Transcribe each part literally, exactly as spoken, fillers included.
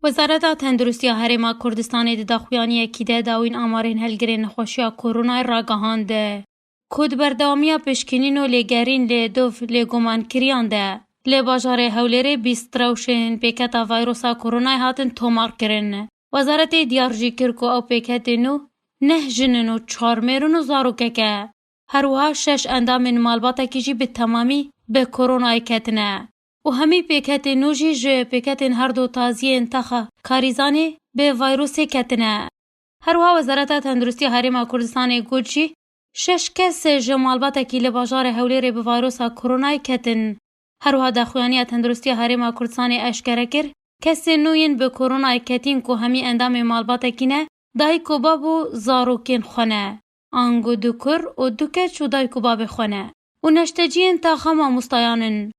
Wezareta Tenduristiya Herêma Kurdistanê di daxuyaniyekî de dawîn amarên helgirên nexweşiya koronayê ragihand, ku di berdewamiya pişkînîn û lêgerîn li dov lêgumankiriyan de li bajarê Hewlêrê bîst rewşên pêketa vayrosa koronayê hatin tomarkirin. Wezaretê diyar jî kir ku ew pêketên nû neh jin in û çar mêr in û zarokek e. Her wiha şeş endamên malbatekî jî bi temamî bi koronayê ketine û hemî pêketên nû jî ji pêketên her du taziyên taxa Karîzanê bi vayrosê ketine. Her wiha Wezareta Tenduristiya Herêma Kurdistanê got jî şeş kes ji malbatekî li bajarê Hewlêrê bi vayrosa koronayê ketin. Her wiha daxuyaniya Tenduristiya Herêma Kurdistanê eşkere kir, kesên nû yên bi koronayê ketîn ku hemî endamên malbatekî ne, dayik û bab û zarokên xwe ne. Ango du kur û du keç û dayik û babê xwe ne. Û neşteciyên taxa mamostayan in.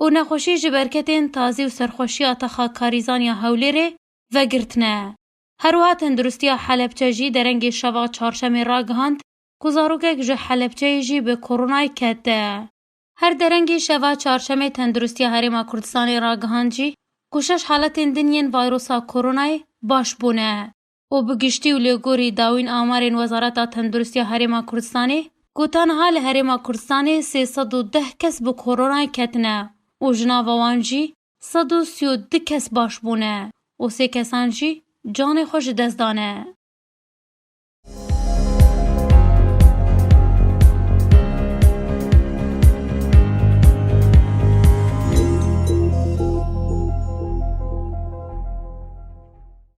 Û nexweşî ji berketên tazî û serxweşiya taxa Karîzaniya Hewlêrê vegirtine. Her wiha Tenduristiya Helebçe jî derengê şeva çarşemê ragihand ku zarokek ji Helebçeyê jî bi koronayê kete. Her derengê şeva çarşemê Tenduristiya Herêma Kurdistanê ragihand jî ku şeş haletên din yên vayrosa koronayê baş bûne û bi giştî û li gorî dawîn amarên Wezareta Tenduristiya Herêma Kurdistanê ku ta niha li Herêma Kurdistanê sê sed û deh kes bi koronayê ketine û ji nava wan jî sed û sî û du kes baş bûne û sê kesan jî canê xwe ji dest dane.